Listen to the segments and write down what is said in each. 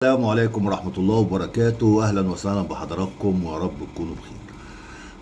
السلام عليكم ورحمة الله وبركاته. أهلا وسهلا بحضراتكم، ويا رب تكونوا بخير.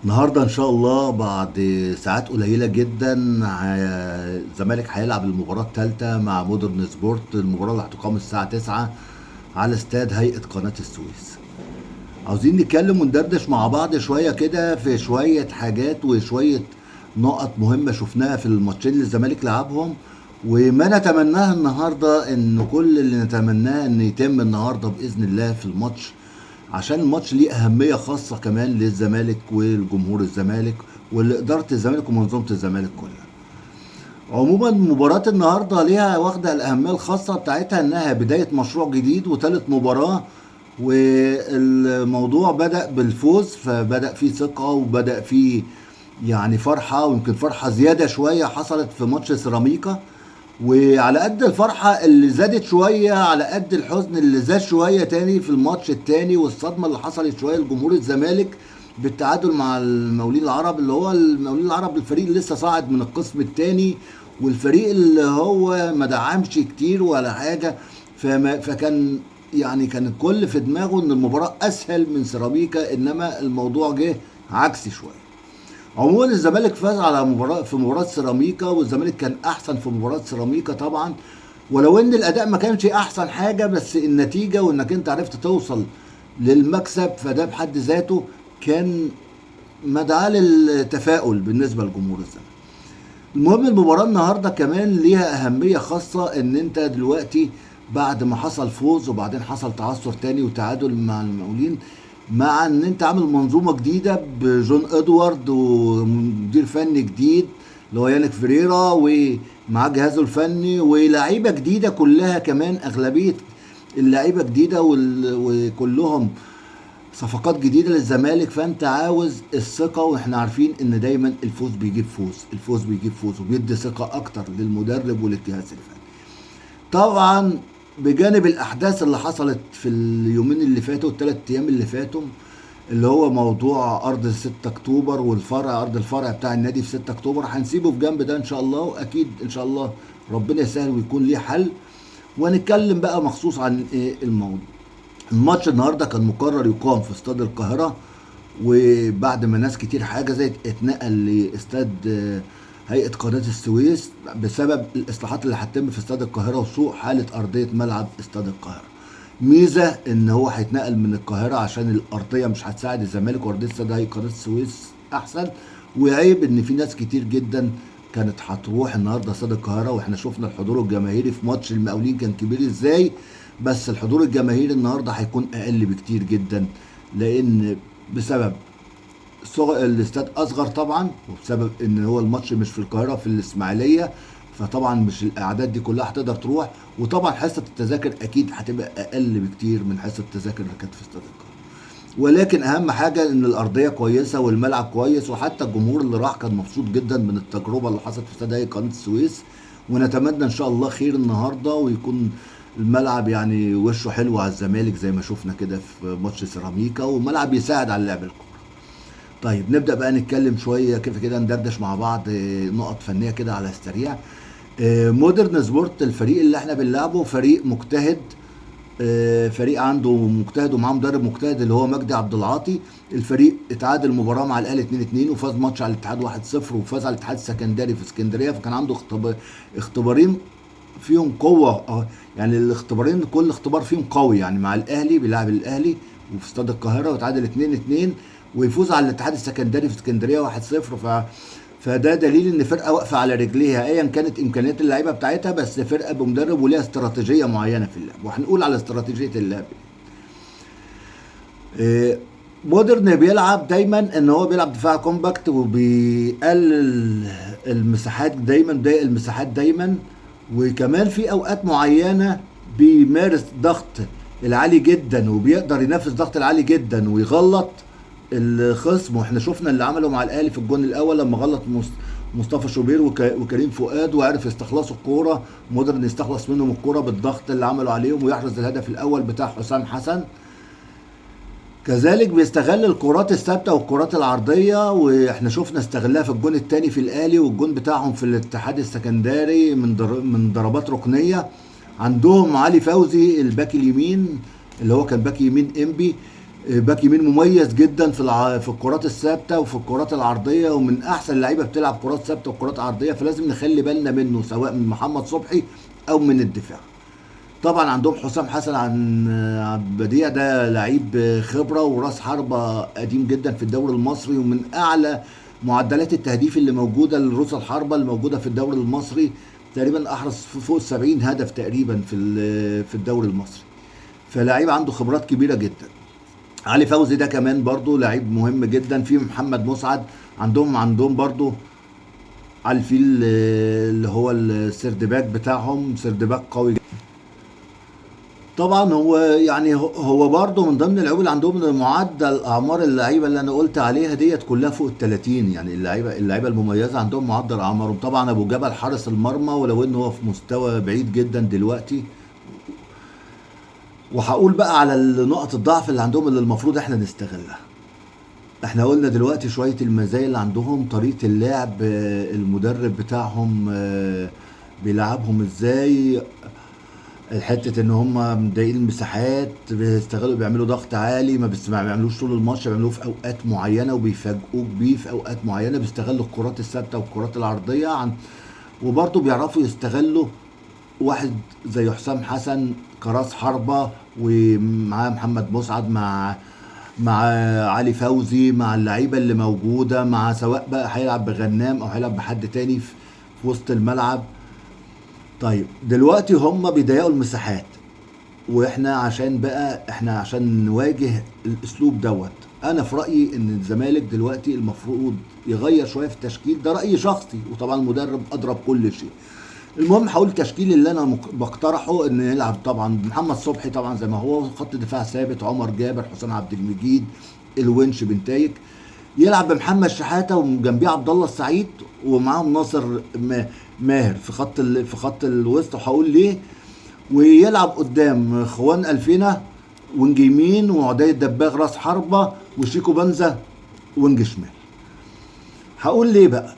النهاردة إن شاء الله بعد ساعات قليلة جدا الزمالك هيلعب المباراة الثالثة مع مودرن سبورت، المباراة اللي هتقام الساعة 9 على استاد هيئة قناة السويس. عاوزين نتكلم وندردش مع بعض شوية كده في شوية حاجات وشوية نقط مهمة شفناها في الماتشين اللي الزمالك لعبهم، وما نتمناه النهاردة، ان كل اللي نتمناه ان يتم النهاردة بإذن الله في الماتش، عشان الماتش ليه أهمية خاصة كمان للزمالك والجمهور الزمالك ولإدارة الزمالك ومنظومة الزمالك كلها. عموما مباراة النهاردة ليها واخدة الأهمية الخاصة بتاعتها، انها بداية مشروع جديد وثالث مباراة، والموضوع بدأ بالفوز، فبدأ فيه ثقة وبدأ فيه فرحة، ويمكن فرحة زيادة شوية حصلت في ماتش سيراميكا. وعلى قد الفرحة اللي زادت شوية على قد الحزن اللي زاد شوية تاني في الماتش التاني، والصدمة اللي حصلت شوية لجمهور الزمالك بالتعادل مع المقاولين العرب، اللي هو المقاولين العرب الفريق اللي لسه صاعد من القسم التاني، والفريق اللي هو ما دعمش كتير ولا حاجة، فكان كان الكل في دماغه ان المباراة اسهل من سيراميكا، انما الموضوع جه عكسي شوية. عموما الزمالك فاز على مباراة في مباراة سيراميكا، والزمالك كان احسن في مباراة سيراميكا طبعا، ولو ان الاداء ما كانش احسن حاجة، بس النتيجة وانك انت عرفت توصل للمكسب فده بحد ذاته كان مدعاة للتفاؤل بالنسبة لجمهور الزمالك. المهم المباراة النهاردة كمان ليها اهمية خاصة، ان انت دلوقتي بعد ما حصل فوز وبعدين حصل تعثر تاني وتعادل مع المقاولين، مع ان انت عامل منظومة جديدة بجون ادوارد ومدير فني جديد اللي هو يانيك فيريرا ومعاه جهازه الفني ولاعيبة جديدة كلها، كمان اغلبية اللعيبة جديدة وكلهم صفقات جديدة للزمالك. فانت عاوز الثقة، واحنا عارفين ان دايما الفوز بيجيب فوز، الفوز بيجيب فوز وبيدي ثقة اكتر للمدرب وللجهاز الفني. طبعا بجانب الاحداث اللي حصلت في اليومين اللي فاتوا، الثلاث ايام اللي فاتوا، اللي هو موضوع ارض 6 اكتوبر والفرع، ارض الفرع بتاع النادي في 6 اكتوبر، هنسيبه في جنب ده ان شاء الله، واكيد ان شاء الله ربنا يسهل ويكون ليه حل. وهنتكلم بقى مخصوص عن ايه الموضوع. الماتش النهارده كان مقرر يقام في استاد القاهرة، وبعد ما ناس كتير حجزت اتنقل لاستاد هيئة قناة السويس بسبب الإصلاحات اللي هتتم في استاد القاهرة وسوء حالة أرضية ملعب استاد القاهرة. ميزة إن هو هيتنقل من القاهرة عشان الأرضية مش هتساعد الزمالك، وأرضية استاد هيئة قناة السويس أحسن. وعيب إن في ناس كتير جدا كانت هتروح النهارده استاد القاهرة، وإحنا شفنا الحضور الجماهيري في ماتش المقاولين كان كبير إزاي، بس الحضور الجماهيري النهارده هيكون أقل بكتير جدا، لأن بسبب الاستاد اصغر طبعا، وبسبب ان هو الماتش مش في القاهرة في الاسماعيلية، فطبعا مش الاعداد دي كلها هتقدر تروح، وطبعا حصة التذاكر اكيد هتبقى اقل بكتير من حصة التذاكر اللي كانت في استاد القاهرة. ولكن اهم حاجة ان الارضية كويسة والملعب كويس، وحتى الجمهور اللي راح كان مبسوط جدا من التجربة اللي حصلت في استاد هيئة قناة السويس. ونتمنى ان شاء الله خير النهارده، ويكون الملعب وشه حلو على الزمالك زي ما شفنا كده في ماتش سيراميكا، والملعب يساعد على لعب الكورة. نبدأ بقى نتكلم شوية كيف كده، ندردش مع بعض نقط فنية كده على السريع. مودرن سبورت الفريق اللي احنا بنلعبه فريق مجتهد، فريق عنده مجتهد ومعاه مدرب مجتهد اللي هو مجدي عبد العاطي. الفريق اتعادل مباراة مع الأهلي 2-2، وفاز ماتش على الاتحاد 1-0، وفاز على الاتحاد السكندري في اسكندرية، فكان عنده اختبارين فيهم قوة، يعني الاختبارين كل اختبار فيهم قوي، مع الأهلي بيلعب الأهلي وفي استاد القاهرة وتعادل 2-2، ويفوز على الاتحاد السكندري في اسكندرية 1-0. فده دليل ان فرقه واقفة على رجليها ايا كانت امكانيات اللعيبة بتاعتها، بس فرقه بمدرب وليها استراتيجية معينة في اللعب، وهنقول على استراتيجية اللعب. مودرن بيلعب دايما ان هو بيلعب دفاع compact، وبيقلل المساحات دايما، بيضيق المساحات دايما، وكمان في اوقات معينة بيمارس ضغط العالي جدا، وبيقدر ينفذ ضغط العالي جدا ويغلط الخصم. واحنا شفنا اللي عمله مع الاهلي في الجون الاول لما غلط مصطفى شوبير وكريم فؤاد، وعرف يستخلصوا الكورة، مودرن يستخلص منهم الكورة بالضغط اللي عملوا عليهم ويحرز الهدف الاول بتاع حسام حسن. كذلك بيستغل الكرات الثابتة والكرات العرضية، واحنا شفنا استغلها في الجون الثاني في الاهلي والجون بتاعهم في الاتحاد السكندري من ضربات ركنيه. عندهم علي فوزي الباك اليمين اللي هو كان باك يمين انبي، باك يمين مميز جدا في الكرات الثابتة وفي الكرات العرضية، ومن احسن اللعيبة بتلعب كرات ثابتة وكرات عرضية، فلازم نخلي بالنا منه سواء من محمد صبحي او من الدفاع. طبعا عندهم حسام حسن عن بديع، ده لعيب خبره وراس حربه قديم جدا في الدوري المصري، ومن اعلى معدلات التهديف اللي موجودة لرؤوس الحربة اللي موجودة في الدوري المصري، تقريبا احرز فوق 70 هدف تقريبا في الدوري المصري، فلاعيب عنده خبرات كبيرة جدا. علي فوزي ده كمان برضو لعيب مهم جدا. في محمد مسعد عندهم برضو على الفيل اللي هو ال third back بتاعهم، third back قوي جدا. طبعا هو يعني هو برضه من ضمن العيوب اللي عندهم معدل اعمار اللعيبة اللي انا قلت عليها ديت كلها فوق ال 30، يعني اللعيبة المميزة عندهم معدل اعمارهم. طبعا ابو جبل حارس المرمى، ولو ان هو في مستوى بعيد جدا دلوقتي. وهقول بقى على نقط الضعف اللي عندهم اللي المفروض احنا نستغلها. احنا قلنا دلوقتي شوية المزايا اللي عندهم، طريقه اللعب، المدرب بتاعهم بيلعبهم ازاي، الحتة ان هم مضايقين المساحات، بيستغلوا، بيعملوا ضغط عالي، ما بيعملوش طول الماتش، بيعملوه في اوقات معينة وبيفاجئوك بيه في اوقات معينة، بيستغلوا الكرات الثابتة والكرات العرضية وبرضه بيعرفوا يستغلوا واحد زي حسام حسن كراس حربه، ومعاه محمد مسعد، مع علي فوزي، مع اللعيبة اللي موجودة، مع سواء بقى هيلعب بغنام او هيلعب بحد تاني في وسط الملعب. طيب دلوقتي هم بيضيقوا المساحات، واحنا عشان بقى احنا عشان نواجه الاسلوب دوت، انا في رايي ان الزمالك دلوقتي المفروض يغير شوية في التشكيل ده، رايي شخصي وطبعا المدرب اضرب كل شيء. المهم هقول التشكيل اللي انا بقترحه، ان يلعب طبعا محمد صبحي طبعا زي ما هو، خط دفاع ثابت، عمر جابر، حسام عبد المجيد، الونش، بنتايك. يلعب بمحمد شحاته وجنبيه عبد الله السعيد، ومعاهم ناصر ماهر في خط الوسط، وهقول ليه. ويلعب قدام خوان الفينا wing يمين، وعدي الدباغ راس حربه، وشيكو بنزا wing شمال. هقول ليه بقى.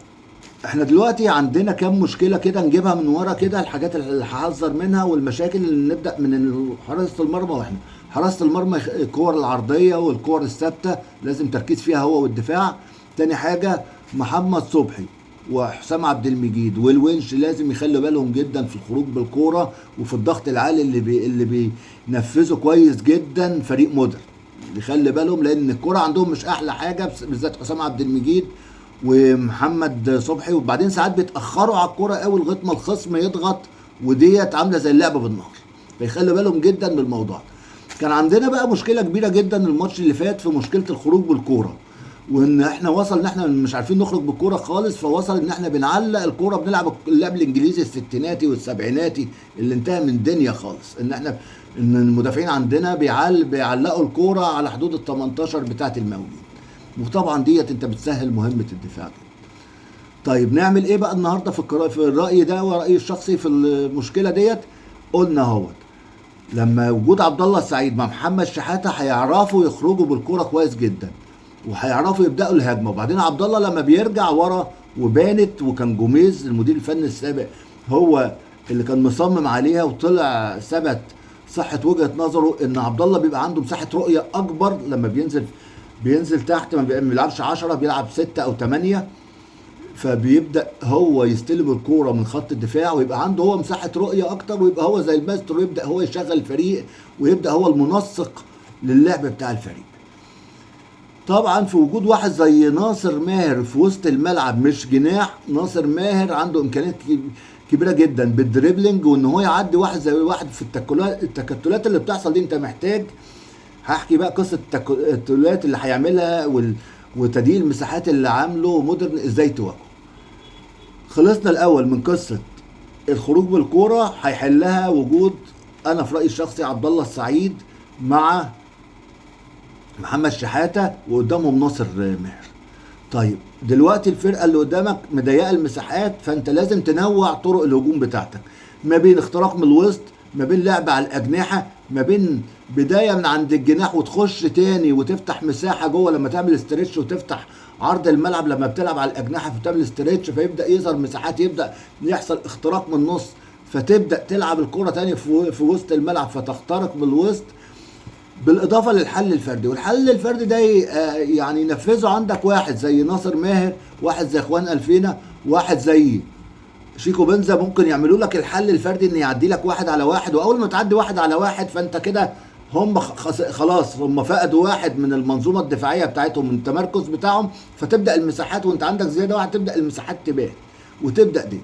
احنا دلوقتي عندنا كام مشكلة كده نجيبها من ورا كده، الحاجات اللي هحذر منها والمشاكل اللي نبدا من حراسة المرمى. واحنا حراسة المرمى الكور العرضية والكور الثابتة لازم تركيز فيها هو والدفاع. تاني حاجة محمد صبحي وحسام عبد المجيد والونش لازم يخلوا بالهم جدا في الخروج بالكورة وفي الضغط العالي اللي بينفذه كويس جدا فريق مودرن، يخلي بالهم لان الكورة عندهم مش احلى حاجة، بالذات حسام عبد المجيد ومحمد صبحي. وبعدين ساعات بيتاخروا على الكورة قوي لغاية ما الخصم يضغط، وديت عامله زي اللعبة بالنار، فيخلوا بالهم جدا من الموضوع. كان عندنا بقى مشكلة كبيرة جدا الماتش اللي فات في مشكلة الخروج بالكورة، وان احنا وصل ان احنا مش عارفين نخرج بالكورة خالص، فوصل ان احنا بنعلق الكورة، بنلعب اللعب الانجليزي الستيناتي والسبعيناتي اللي انتهى من الدنيا خالص، ان احنا ان المدافعين عندنا بيعلقوا الكورة على حدود ال 18 بتاعه المقاولين، وطبعا ديت انت بتسهل مهمة الدفاع جدا. طيب نعمل ايه بقى النهارده في الراي ده ورايي الشخصي في المشكلة ديت؟ قلنا اهوت لما وجود عبد الله السعيد مع محمد شحاته هيعرفوا يخرجوا بالكورة كويس جدا، وهيعرفوا يبداوا الهجمة. وبعدين عبد الله لما بيرجع ورا وبانت، وكان جوميز المدير الفني السابق هو اللي كان مصمم عليها، وطلع ثبت صحة وجهه نظره ان عبد الله بيبقى عنده مساحة رؤية اكبر لما بينزل تحت، ما بيلعبش 10 بيلعب 6 او 8، فبيبدا هو يستلم الكورة من خط الدفاع ويبقى عنده هو مساحة رؤية اكتر، ويبقى هو زي الماستر، ويبدا هو يشغل الفريق، ويبدا هو المنسق للعب بتاع الفريق. طبعا في وجود واحد زي ناصر ماهر في وسط الملعب مش جناح، ناصر ماهر عنده امكانيات كبيرة جدا بال dribbling، وان هو يعدي واحد زي واحد في التكتلات اللي بتحصل دي. انت محتاج، هحكي بقى قصة التكتلات اللي هيعملها وتضييق المساحات اللي عامله مودرن ازاي تواجهه. خلصنا الاول من قصة الخروج بالكورة، هيحلها وجود انا في رايي الشخصي عبد الله السعيد مع محمد شحاته وقدامهم ناصر ماهر. طيب دلوقتي الفرقة اللي قدامك مضيقه المساحات، فانت لازم تنوع طرق الهجوم بتاعتك، ما بين اختراق من الوسط، ما بين لعب على الاجنحة، ما بين بداية من عند الجناح وتخش تاني وتفتح مساحة جوه لما تعمل stretch وتفتح عرض الملعب لما بتلعب على الاجنحة فبتعمل stretch، فيبدا يظهر مساحات، يبدا يحصل اختراق من النص، فتبدا تلعب الكره تاني في وسط الملعب فتخترق من الوسط. بالاضافة للحل الفردي. والحل الفردي ده يعني ينفذه عندك واحد زي ناصر ماهر، واحد زي اخوان الفينا، واحد زي شيكو بنزا، ممكن يعملوا لك الحل الفردي ان يعدي لك 1 على 1، واول ما تعدي 1 على 1 فانت كده هم خلاص هم فقدوا واحد من المنظومة الدفاعية بتاعتهم، من التمركز بتاعهم، فتبدا المساحات، وانت عندك زيادة واحد تبدا المساحات تبان وتبدا دي.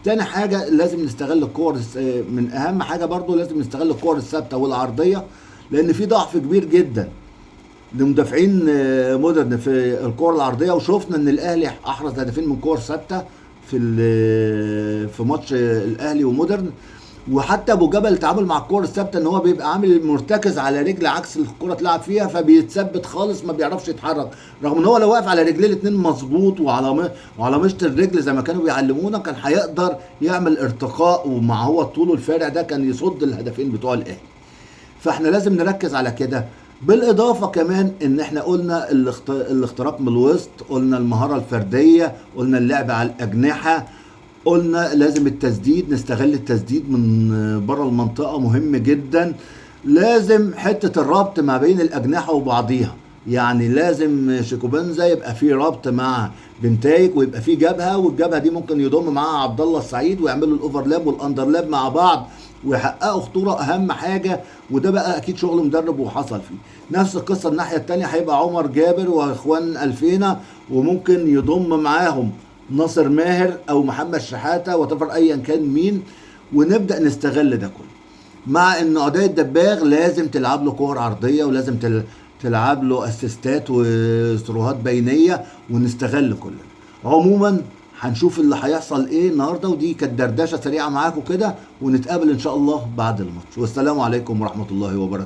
تاني حاجة لازم نستغل الكور، من اهم حاجة برضو لازم نستغل الكور الثابتة والعرضيه، لان في ضعف كبير جدا لمدافعين مودرن في الكور العرضية، وشفنا ان الاهلي احرز هدفين من كور ثابتة في ماتش الاهلي ومودرن. وحتى ابو جبل تعامل مع الكور الثابتة ان هو بيبقى عامل مرتكز على رجل عكس الكره اتلعب فيها، فبيتثبت خالص ما بيعرفش يتحرك، رغم ان هو لو واقف على رجليه الاثنين مظبوط وعلى مشط الرجل زي ما كانوا بيعلمونا كان هيقدر يعمل ارتقاء، ومع هو طوله الفارع ده كان يصد الهدفين بتوع الاهلي. فاحنا لازم نركز على كده. بالاضافة كمان ان احنا قلنا الاختراق من الوسط، قلنا المهارة الفردية، قلنا اللعب على الاجنحة، قلنا لازم التسديد، نستغل التسديد من بره المنطقة مهم جدا، لازم حتة الربط ما بين الاجنحة وبعضيها، يعني لازم شيكوبنزا يبقى فيه ربط مع بنتايج ويبقى فيه جبهة، والجبهه دي ممكن يضم معاها عبد الله السعيد ويعملوا ال overlap وال underlap مع بعض ويحققوا خطورة، اهم حاجة. وده بقى اكيد شغل مدرب وحصل فيه. نفس القصة الناحية الثانية هيبقى عمر جابر واخوان الفينا، وممكن يضم معاهم ناصر ماهر او محمد شحاته وتفر ايا كان مين، ونبدا نستغل ده كله. مع ان عدي الدباغ لازم تلعب له كور عرضية، ولازم تلعب له اسيستات وثروهات بينيه، ونستغل كل ده. عموما هنشوف اللي هيحصل ايه النهارده، ودي كانت دردشة سريعة معاكم كده، ونتقابل ان شاء الله بعد الماتش. والسلام عليكم ورحمة الله وبركاته.